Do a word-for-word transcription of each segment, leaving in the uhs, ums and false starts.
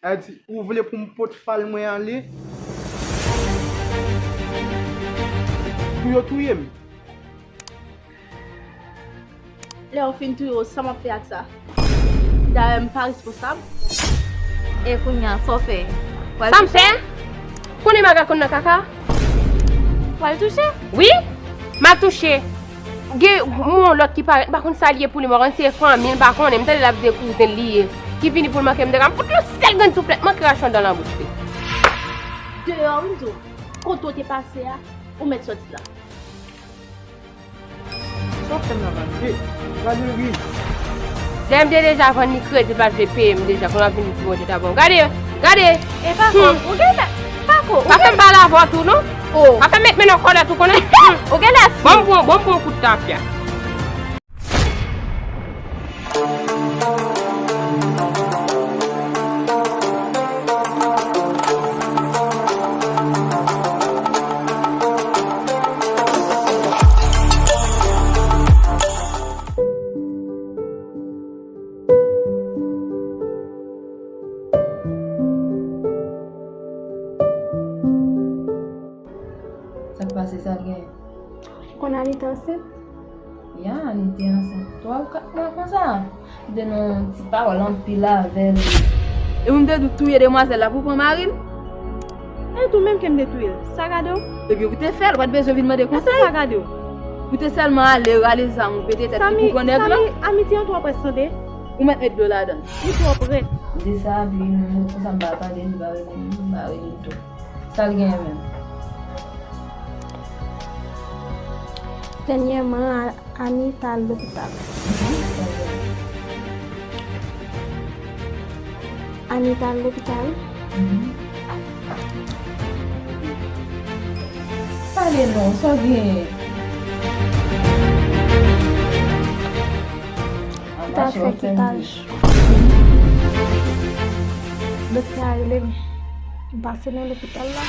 Sa di, ou vle pou m pot fal mwen ale? Pou yo touye m? Lè yo fin touye w, sa m ap fè ak sa? Dayè, m pa responsab. E kounye a, sa w fè? Sa m fè? Konnen maga konn nan kaka? W al touche? Wi, m al touche. Gen yon lòt ki parèt, m pa konn sa l ye pou li, m pa konn si se fanmi l, m pa konnen, m tande l ap di se kouzen l li ye, ki vini pou l manke m de ka, m fout l yon sèl grenn souflèt, manke rache yon dan nan bouch li. Deyò, wi, m di w, kote w te pase a, ou mèt sòti la. Sa w ap fè m la, Vani? Hey, Valerie! Dèyè m te deja vann li kredi, l pa t vle peye m deja, kounye a l ap vin di mwen te ta bon. Gade, gade! E Pako, hmm, ou genlè, Pako, ou pa fè m pale avè w tou, non? Oh. Pa fè m met men nan kòlèt ou konnen. Ou genlè si. Bon, m pran, bon, m pran yon kout tafya. Sa k pase, sa l genyen? Ou konn Anita ansent? Ya, Anita ansent twa ou kat mwa konsa. M te nan yon ti pawòl anpil avè l. Epi m te di w touye demwazèl la pou pran mari l. E tou menm ke m te touye l. Sa gade w? Epi ou te fè l, ou pa t bezwen vin mande konsèy. Sa gade w? Ou te sèlman ale, rale zam ou, pete tèt li pou pran nèg lan. Samy, Samy, amitye an twò près tande. Ou mèt met dlo ladan l. Li twò près. M te sa, epi m konsa m pa tande l, li pa rele m, m pa rele l tou. Sa l genyen menm? Dènyèman, A-, Annie t al lopital. Mhm. Annie t al lopital. Mhm. Pale non, sa w genyen? Li t al fè kitaj. Doktè a rele m. M pase nan lopital la.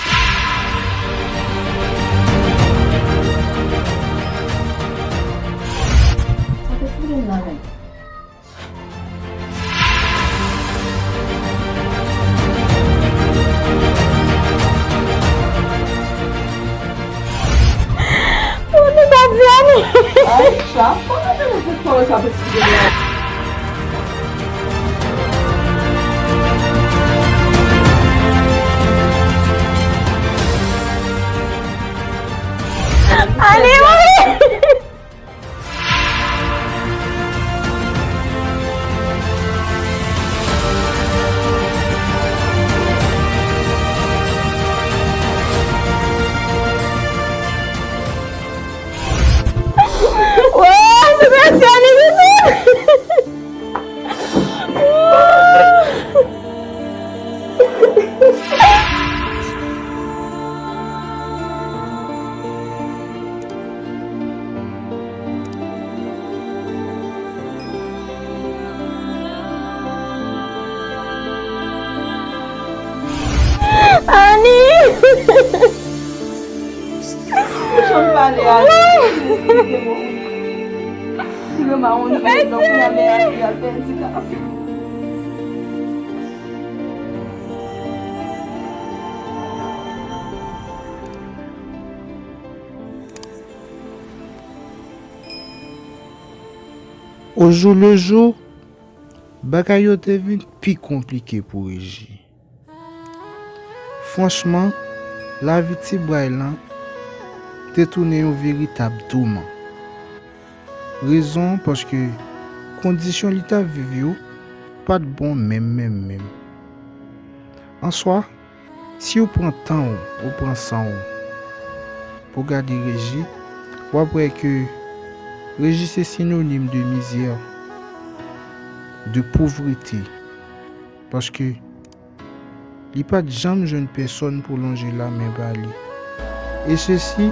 Sa te sou m la menm. Pou nou ta di a nou. Aisha, kòman te nou fè pawòl sa pou ti la? Ale, ale! Wouy, se mesye li vini! Annie! Ou janm pale a li. Li renmen ou, li renmen donk, kounye a men a li al pèdi lavi. Au jour le jour, bagay yo te vin pi konplike pou Reji. Franchman, lavi ti bway lan te tounen yon veritab touman. Rezon, paske kondisyon li t ap viv yo pa t bon menm, menm, menm. An swa, si w pran tan w, ou pran san w pou gade Reji, w ap wè ke Reji se sinonim de mizè, de povrete. Paske li pa t janm jwenn pèsòn pou lonje lamen ba li. E sesi,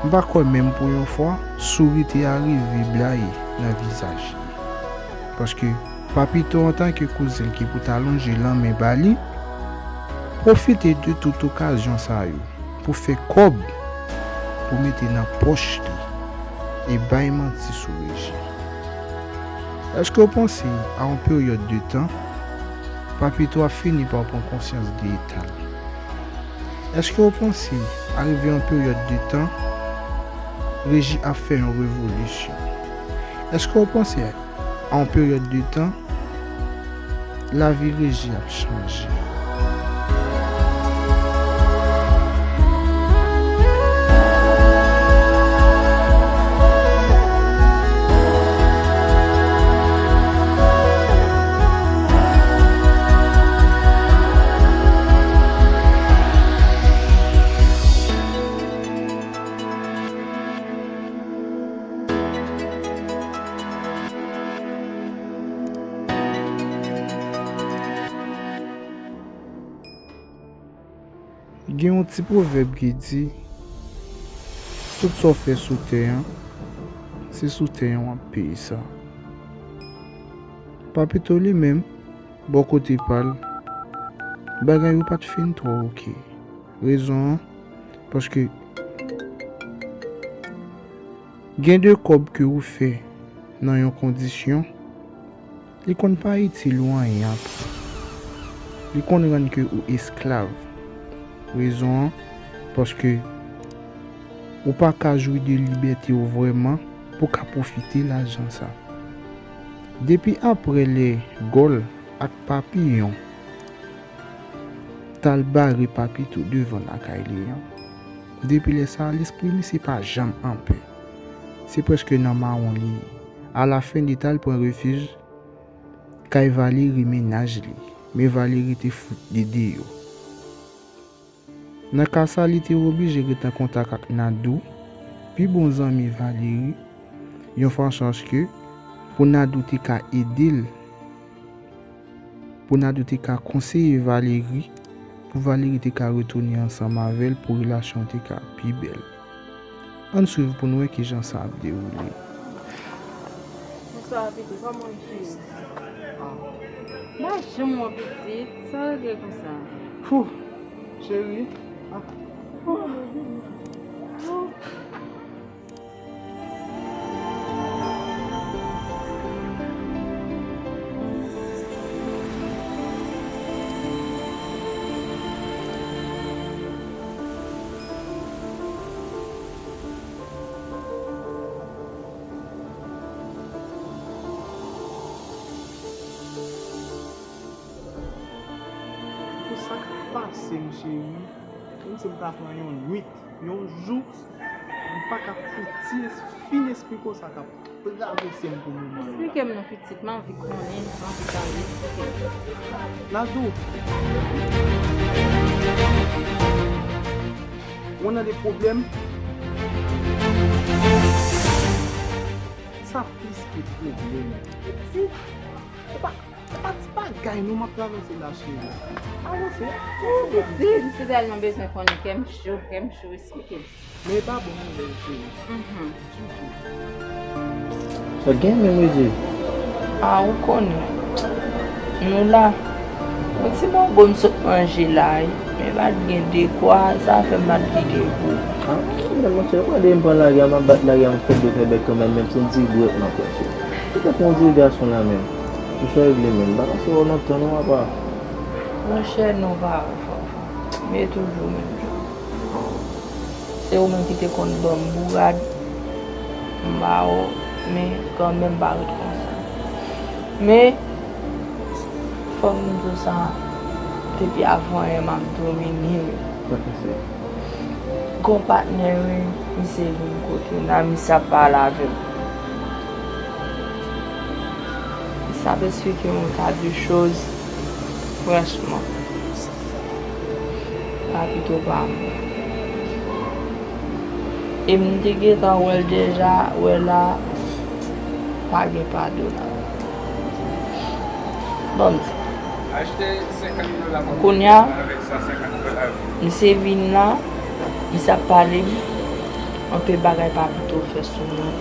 m pa kwè menm pou yon fwa, souri te arive blayi nan vizaj li. Paske, pa pito antanke kouzen l ki pou ta lonje lanmen ba li, pwofite de tout okazyon sa yo pou fè kòb, pou mete nan pòch li e bay manti sou Reji. Èske w panse a yon peryòd de tan, Papito ap fini pa pran konsyans de eta l. Èske w panse, arive yon peryòd de tan, Reji ap fè yon revolisyon? Èske w panse, a yon peryòd de tan, lavi Reji ap chanje? Gen yon ti pwovèb ki di, tout sa w fè sou tè an, se sou tè an w ap peye sa. Papito li menm, bò kote pa l, bagay yo pa t fin twò oke. Rezon an, paske gen de kòb ke ou fè nan yon kondisyon, li konn pa itil ou anyen apre. Li konn rann ke ou esklav. Rezon an, paske ou pa ka jwi de libète w vrèman pou w ka pwofite lajan sa. Depi apre lè Gòl ak Papiyon t al bare Papito devan lakay li an, depi lè sa a, lespri misye pa janm anpè. Se prèske nan mawon li ye. Alafen, li t al pran refij kay Valérie, mennaj li, men Valérie te fout li deyò. Nan ka sa, li te oblije ret an kontak ak Nadou, pi bon zanmi Valérie, yon fason aske pou Nadou te ka ede l, pou Nadou te ka konseye Valérie, pou Valérie te ka retounen ansanm avè l, pou relasyon an te ka pi bèl. Ann swiv pou n wè kijan sa ap dewoule. Bonswa, Papito, kòman w ye, cheri? Ah. M pa janm wè w pitit, sa w regle konsa? Fou, cheri. Ah. Oh, baby. Oh. Pou sa k ap pase m, cheri, menm si m ta pran yon nuit, yon jou, m pa ka fouti es-, fin esplike w sa k ap travèse m pou moman yo la. Esplike m non, pitit, m anvi konnen, m anvi tande, esplike m. Nadou, ou nan de pwoblèm? Sa plis ke pwoblèm. Pitit, ou pa, ou pa ti bagay non, m ap travèse la, cheri. Avanse. Pitit, m si tèlman bezwen konnen, kè m cho, kè m cho, esplike m. Men e pa bon nouvèl, cheri. Mhm. Ditou. Sa gen menm, Regi? A, ou konnen. Nou la. Yon ti mango m sot manje la, wi. Men pa t gen dekwa, sa fè m pa t gen dekwa. A, men monchè, ou pa de m pran lari a, m ap bat lari a, m konn de fè bèk kanmenm, menm si yon ti bwèt m ap pran, cheri. Ou te pran yon ti gason la menm. Ou fè regle menm. M pa ka sou ou lontan non, apa. Monchè, non, pa, pa, pa. Men toujou menm jan. Se ou menm ki te konn ban m bourad, m ba ou, men kanmenm pa ret konsa. Men, fòk m di w sa, depi avan yè m ap domine wi. Gon patnè wi, misye vin kote m la, misye ap pale avè m. Misye ap esplike m yon ta de choz, franchman. Papito pa mwen. E m te gentan wè l deja, wè la, pa gen padon la. Bon, kounye a, misye vin la, misye ap pale m, anpil bagay Papito fè sou mwen,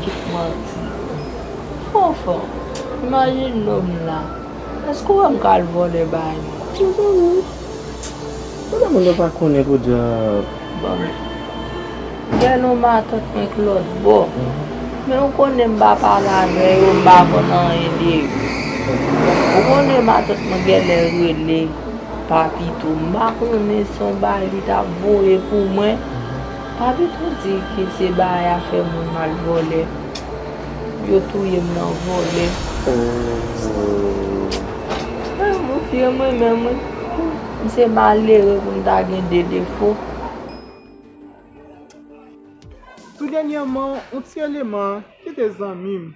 tout manti. Fò, fò, imajine nonm la. Èske w wè m ka al vòlè bay moun? Mwen pa wè. Vòlè moun yo pa konnen podyab. Bon. Gen yon matant mwen k lòt bò. Mhm. Men ou konnen m pa pale avè yo, m pa konn anyen de yo. Konnen matant mwen genlè rele Papito, m pa konnen se yon bagay li t ap voye pou mwen. Papito di ke se bagay afè moun m al vòlè. Yo touye m nan vòlè. Mwen, mwen fye mwen menm, wi. M se malere pou m ta gen de defo. Tou dènyèman, yon ti eleman ki te zanmi m.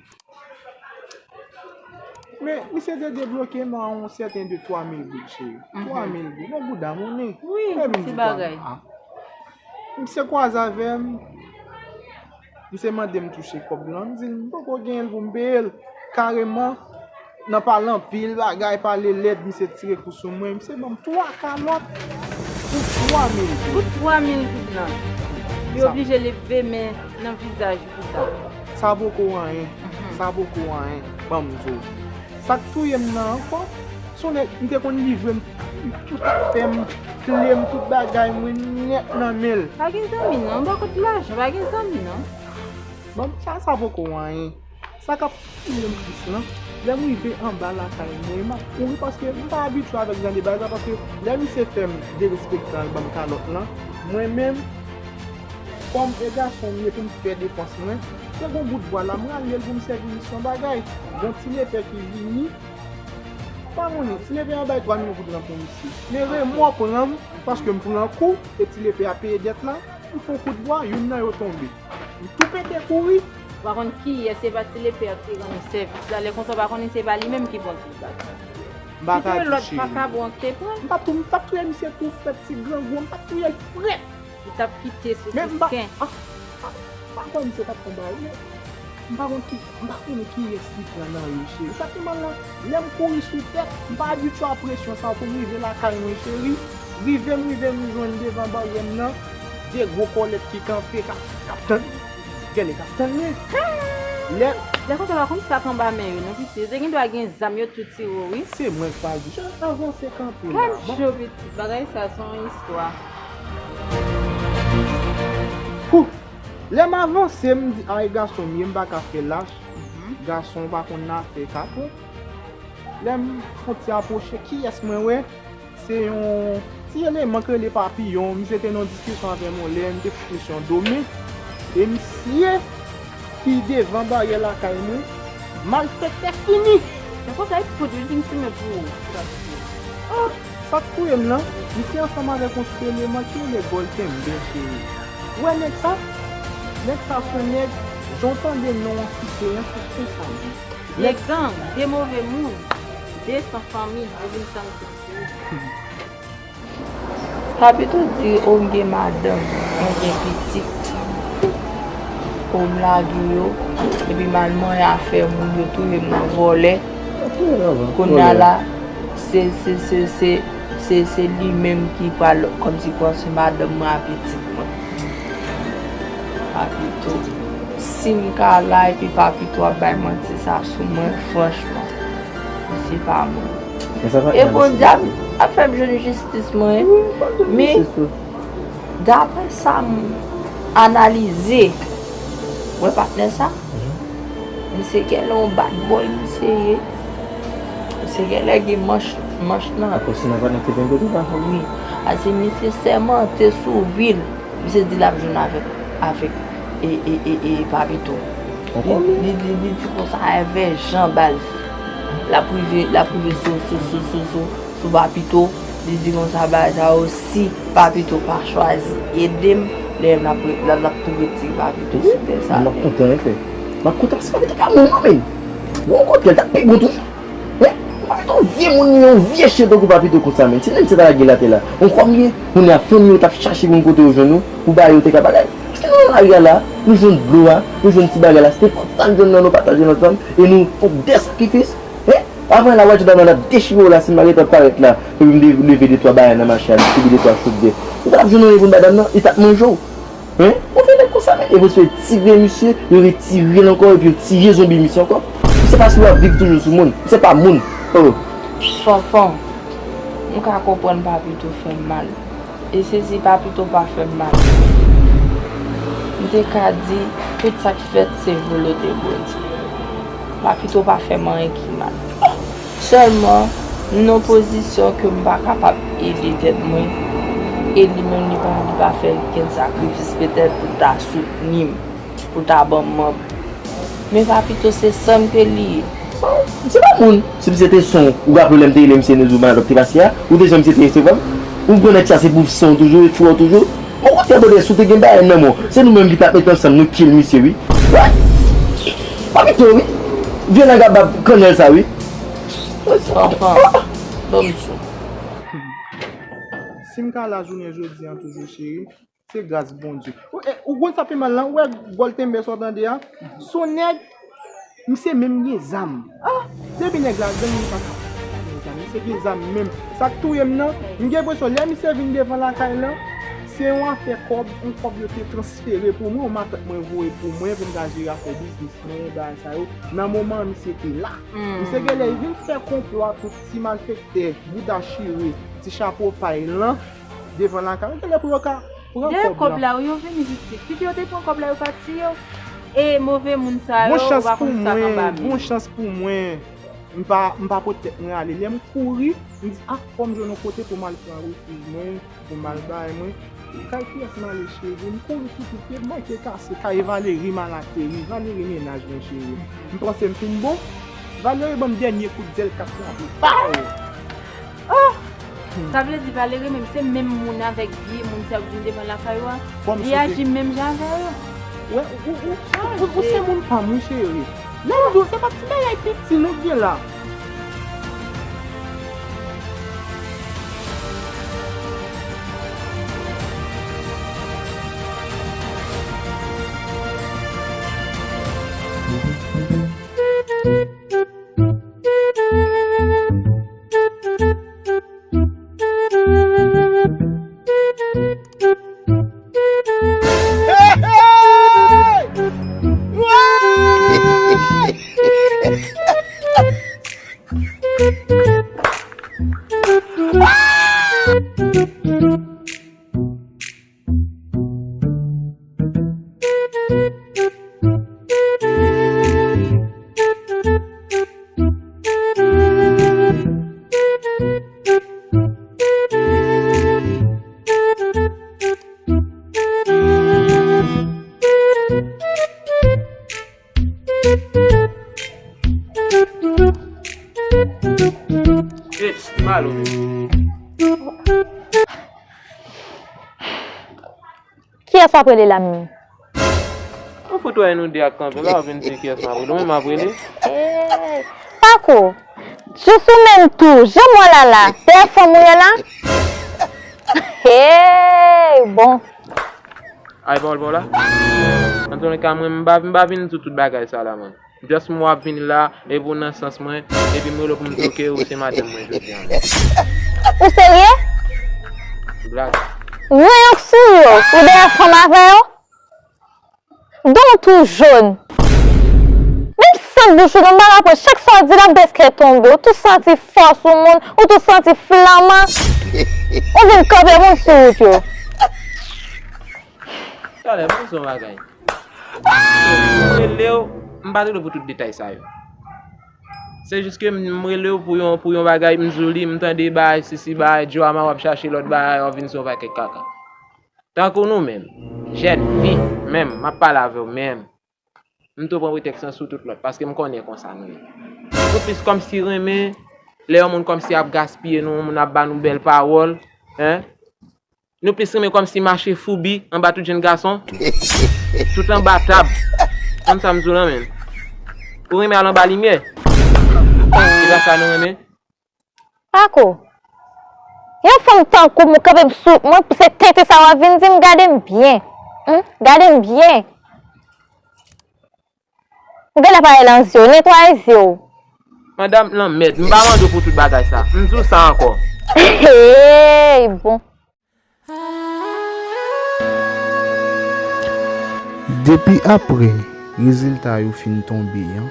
Men, misye te debloke m a yon sèten de twa mil goud, cheri. Twa mil goud, yon bouda monnen. Wi, yon ti bagay. Misye kwaze avè m, misye mande m touche kòb lan. M di l, m poko genyen l pou m peye l. Kareman, nan pale anpil bagay, pale lèd, misye tire kou sou mwen. Misye ban m twa kalòt pou twa mil goud. Pou twa mil goud lan. Li oblije leve men nan vizaj ou pou sa. Sa poko anyen. Sa poko anyen. Ban m di w. Sa k touye m nan ankò, se yon nèg, m te konn livre m tout afè m, kle m, tout bagay mwen nèt nan men l. Pa gen zanmi non, bò kot lajan, pa gen zanmi non. Bon, sa, sa poko anyen. Sa k ap touye m plis lan, lè m rive anba lakay mwen, m ap kouri paske m pa abitye avèk jan de bagay sa, paske lè misye fè m derespektan, l ban m kalòt lan, mwen menm, kòm e gason m ye pou m fè defans mwen, se gon bout bwa la, m rale l pou m sèvi misyon bagay. Gon ti lepè ki vini, m pa konnen, ti lepè an bay twa mil goud lan pou misye. Men remò pran m, paske m pran kou, e ti lepè a peye dèt la, m fè yon kout bwa, youn nan yo tonbe. M tou pete kouri. Ou pa konn kiyès, se pa ti lepè a ki te rann li sèvis la, lè konsa ou pa konnen se pa li menm ki pran ti bak. M pa ka di cheri. Lòt vakabon ki te pran. M t ap tou, m t ap touye misye tou frèt, ti grangou, m t ap touye l frèt. Li t ap kite sou sisken. Men m pa, ah, ah, m pa kwè misye t ap fè bagay, men m pa konn ki, m pa konnen kiyès li pran nan yo, cheri. Sa ki mal la, lè m kouri sou tèt, m pa abitye a presyon sa pou m rive lakay mwen, cheri. Rive m, rive m jwenn devan baryè m nan, de gwo kòlèt ki kanpe, k ap, k ap tann, gèlè k ap tann mwen. Lè, lè konsa pa konn sa k anba men yo, non, pitit. Yo te gen dwa gen zam, yo tou tire w, wi. Se mwen k pa di, jan avanse kanpe la. Bon. Kèl jo, pitit, bagay sa se yon istwa. Hou! Lè m avanse, m di, ay, gason m ye, m pa ka fè lach. Gason pa konn afè kapon. Lè m fon ti apwoche, kiyès mwen wè? Se yon ti eleman k rele Papiyon. Misye te nan yon diskisyon avè m yon lè, m te fout misye yon domen. E misye ki devan baryè lakay mwen, malfektè fini. Se konsa, e fout wi, vin simen pou ou. Ah, sa k touye m nan, misye ansanm avèk yon ti eleman ki rele Gòl Kenbe, cheri. Ou wè nèg sa? Nèg sa se yon nèg, jan w tande non an site an, se konsa li ye. De gang, de move moun, de san fanmi, yo vin tann kout sou ou. Papito di, o m gen madanm, mwen gen pitit. O m lage yo, epi m al manyen afè moun, yo touye m nan vòlè. Kounye a la, se, se, se, se, se, se li menm ki pral kòmsi pran swen madanm mwen ak pitit mwen. Papito. Si m ka la epi Papito ap bay manti sa sou mwen, franchman, misye pa moun. E Bondye ap, ap fè m jwenn jistis mwen. Men, daprè sa m analize, wè patnè sa? Misye genlè yon bad boy, misye ye. Misye genlè gen manch, manch nan. Akoz se nan patnè ki te gen kote pa? Wi. Ase misye sèmante sou vi l. Misye di l ap jwenn avèk, avèk, e, e, e, e, Papito. Li, li di, li di konsa, Èvè Jan baz. L ap rive, l ap rive sou, sou, sou, sou, sou, sou Papito. Li di konsa, bagay sa yo, si Papito pa chwazi ede m, lè m l ap, l ap, l ap tou retire Papito sou tè sa. M ap kontan, efè. M ap kontan, paske Papito pa moun non, men. Yon kote, l t ap pi bon toujou. Men, Papito vye moun, li yon vye chen tankou Papito konsa, men. Si menm se ta lage l atè la, yon kòb li ye, kounye a fanmi yo t ap chache moun kote yo jwenn ou, pou ba yo te ka bagay. Paske nou nan lari a la, nou jwenn dlo a, nou jwenn ti bagay la, se te konsa n jwenn nan nou pataje l ansanm, e nou fè de sakrifis. Hein? Avan la, w a di w ta nan ap dechire w la, si m pa gentan parèt la, epi m de, leve de twa bagay nan mache a, distribiye de twa chodyè. Ou pa t ap jwenn anyen pou n ba dam nan, li t ap manje w. Hein? Ou fè nèg konsa, men. Epi w se tire misye, yo retire l ankò, epi yo tire zonbi misye ankò. Misye pa sou ap viv toujou sou moun. Misye pa moun. Oh. Fanfan, m ka konprann Papito fè m mal. E se si Papito pa fè m mal, m te ka di tout sa k fèt se volonte Bondye. Papito pa fè m anyen ki mal. Sèlman, m nan pozisyon ke m pa kapab ede tèt mwen, e li menm li pa, li pa fè okenn sakrifis petèt pou l ta soutni m, pou l ta ban m manti. Men pa pito se san m ke li ye. Bon, se pa moun. Si misye te son, ou raple w lè m te rele misye Nezou Malòk te pase a, ou te jan misye te resevwa m? Ou konnen sa se pou son toujou, e fè w toujou. Bon, kote bòdè, si w te gen bagay nan men w, se nou menm ki t ap met ansanm, nou kill misye, wi. Wi. Pa pito, wi. Vye nèg a bab kannèl sa, wi. Anfan, ban m sou. Si m ka la jounen jodi a toujou, cheri, se gras Bondye. Ou, e, ou konn sa pi mal lan, ou wè Goltenbè sa w tande a? Se yon nèg, misye menm gen zam. Ah, depi nèg la gang, li pa ka gen zam. Misye gen zam menm. Sa k touye m nan, m gen enpresyon, lè misye vin devan lakay lan, se yon afè kòb, yon kòb yo te transfere pou mwen, yon matant mwen voye pou mwen, pou m ka jere afè biznis mwen, bagay sa yo. Nan moman an, misye te la. Misye genlè vin fè konplo ak tout ti malfektè, bouda chire, ti chapo pay lan, devan lakay. Genlè pou yo ka pran kòb la. Dèyè kòb la, wi, yo vini vit vit. Pipi yo te pran kòb la, yo pati yo. E move moun sa yo, ou pa konn sa k anba men yo. Bon chans pou mwen, m pa, m pa pot tèt mwen ale. Lè m kouri, m di, ah, fò m jwenn yon kote pou m al pran refij mwen, pou m al bay mwen. Kay kiyès m ale, cheri? M kouri sou tout pye, m manke kase kay Valérie, m al ateri. Valérie mennaj mwen, cheri. M panse m fin bon. Valérie ban m dènye kout zèl k ap frape. Pow! Oh! Sa vle di Valérie menm, se menm moun avèk vye moun sa yo k vin devan lakay ou a? Li aji menm jan avè yo. Wè, ou, ou, ou, ou, ou se moun pa m, wi, cheri. Lè m di w, se pa ti bagay piti nou gen la. Kiyès w ap rele la menm? Ou fout wè nou de ak kanpe la, w ap vin di kiyès m ap rele. Ou menm m ap rele? Hey! Paco, jis ou menm tou, jan m wè w la la, dèyè fanm ou ye la? Hey, bon. Ay, pawòl pa w la. Antouleka, mwen, m pa, m pa vin sou tout bagay sa la, man. Just m wè w ap vini la, epi w nan sans mwen, epi m rele w pou m di w ke ou se madanm mwen jodi a. Ou serye? Blag. Voyons sou yo, ou dèyè fanm avè yo? Don w tou jòn. Menm sant bouch ou nan m pa ka pran, chak sa w di l ap dèske tonbe, ou tou santi fò sou moun, ou tou santi flaman. Ou vin kanpe moun sou wout yo. Talè, ban m di w yon bagay. M rele w, m pa t rele w pou tout detay sa yo. Se jis ke m rele w pou yon, pou yon bagay, m di w li, m tande bagay, sisi bagay, Joama w ap chache lòt bagay, w ap vin sou yon pakèt kaka. Tankou nou menm, jèn fi, menm, m ap pale avè w menm. M tou pran pretèks lan sou tout lòt, paske m konnen konsa nou ye. Nou plis kòmsi renmen, lè yon moun kòmsi ap gaspiye nou, yon moun ap ba nou bèl pawòl, en. Nou plis renmen kòmsi mache foubi anba tout jenn gason. Tout anba tab. Konn sa m di w lan menm. Ou renmen al anba limyè. Se pa sa nou renmen. Paco, yon fanm tankou m ou kanpe m sou mwen, se tenten sa w ap vin di m, gade m byen. Humm, gade m byen. Ou genlè pa wè nan zye w, netwaye zye w. Madanm lanmèd, m pa mande w pou tout bagay sa. M di w sa ankò. Hey, bon. Depi apre rezilta yo fin tonbe an,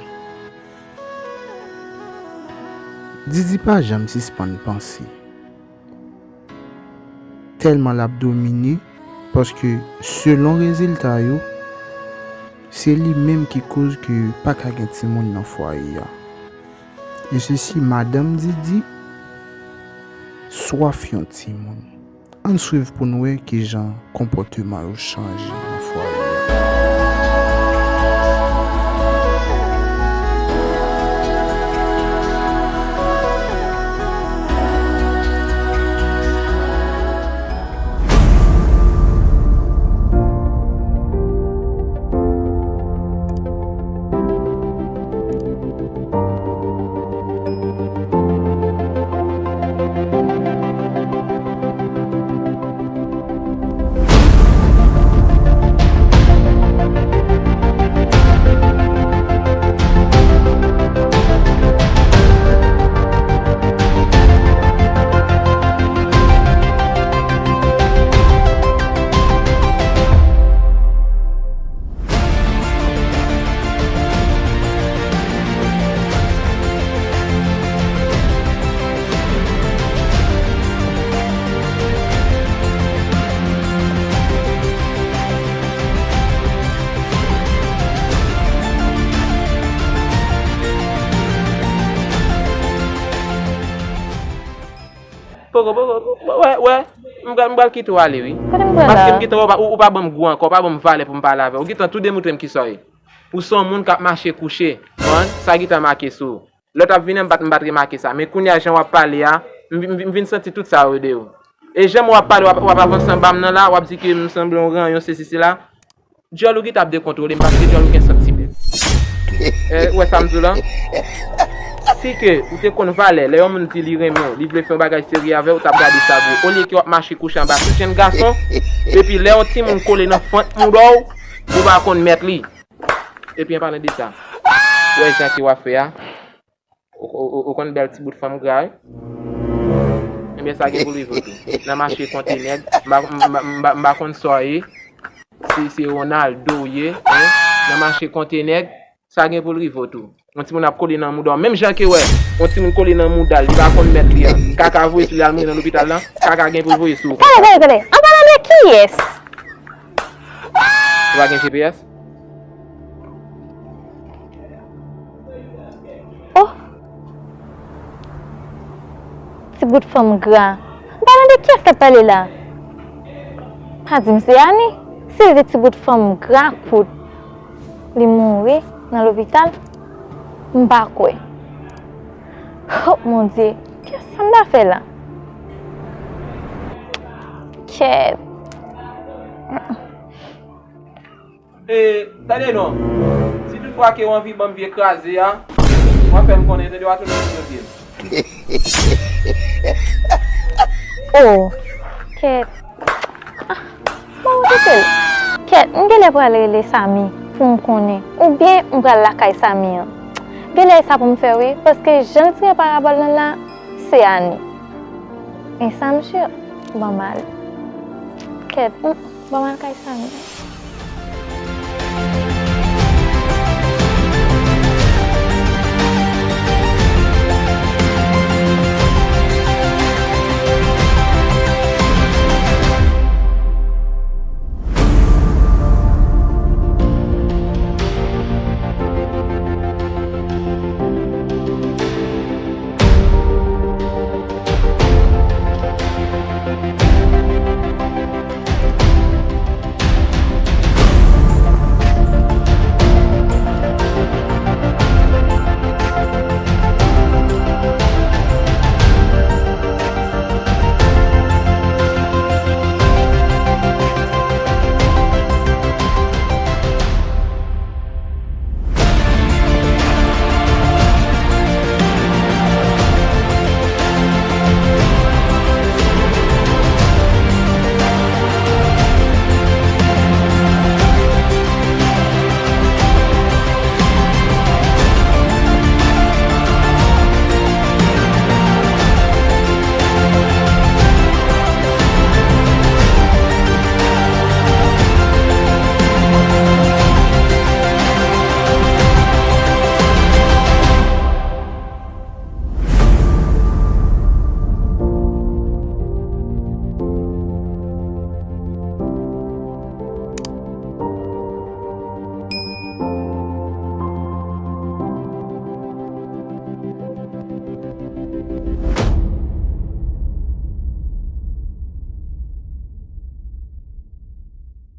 Didi pa janm sispann panse. Tèlman l ap domine, paske selon rezilta yo, se li menm ki koz ke pa ka gen timoun nan fwaye a. E sesi, madanm Didi swaf yon timoun. Ann swiv pou n wè kijan konpòteman yo chanje nan fwaye a. Poko, poko, poko, wè, wè. M pral, m pral kite w ale, wi. Kote m pral la? Paske m gentan wè w pa, ou, ou pa ban m gou ankò, ou pa ban m valè pou m pale avè w. Ou gentan tou demoutre m kisa w ye. Ou se yon moun k ap mache kouche. Konprann? Sa gentan make sou ou. Lè w t ap vini an, m pa t, m pa t remake sa. Men kounye a, jan w ap pale a, m, m, m vin santi tout sa yo de ou. E jan w ap pale, w ap, w ap avanse anba m nan la, w ap di ke m sanble yon ranyon, sesi, sela. Dyòl ou gentan ap dekontwole m paske dyòl ou gen santimen. Eh, ou wè sa m di w la? Si ke ou te konn valè, lè yon moun di li renmen w, li vle fè yon bagay serye avè w, ou t ap gade sa gwo. Olye ke w ap mache kouche anba soutyen gason, epi lè yon timoun kole nan fant mouda w, ou pa konn mèt li. Epi an palan de sa, ou wè jan ke w ap fè a, Ou, ou, ou, ou konn bèl ti bout fanm gra, wi. Ebyen, sa gen pou l rive w tou. Nan mache konte nèg, m pa, m, m, m, m pa konn sa w ye. Si se Ronaldo w ye, hein? Nan mache konte nèg, sa gen pou l rive w tou. Yon timoun ap kole nan mouda w. Menm jan ke wè, yon timoun kole nan mouda l, li pa konn mèt li an. Kaka voye sou li al mouri nan lopital lan, kaka gen pou l voye sou ou. Tande, tande, tande. An palan de kiyès? Ou pa gen G P S? Oh! Ti bout fanm gra. M pa tande kiyès k ap pale la. Pa di m se Ani. Si se ti bout fanm gra kout li mouri nan lopital, m pa kwè. Oh, Bondye, kiyès sa m ta fè la? Kèt. E, tande non. Si toutfwa ke w anvi ban m vye kraze a, w a fè m konnen, tande, w a tounen sou dosye m. Oh, kèt. Ah, bon, ou kite l. Kèt, m genlè pral rele Samy pou m konnen. Oubyen m pral lakay Samy an. Genlè e sa pou m fè wi, paske jan l tire parabòl lan la, se Ani. E sa m si, ban m ale. Kèt, m, ban m al kay Samy.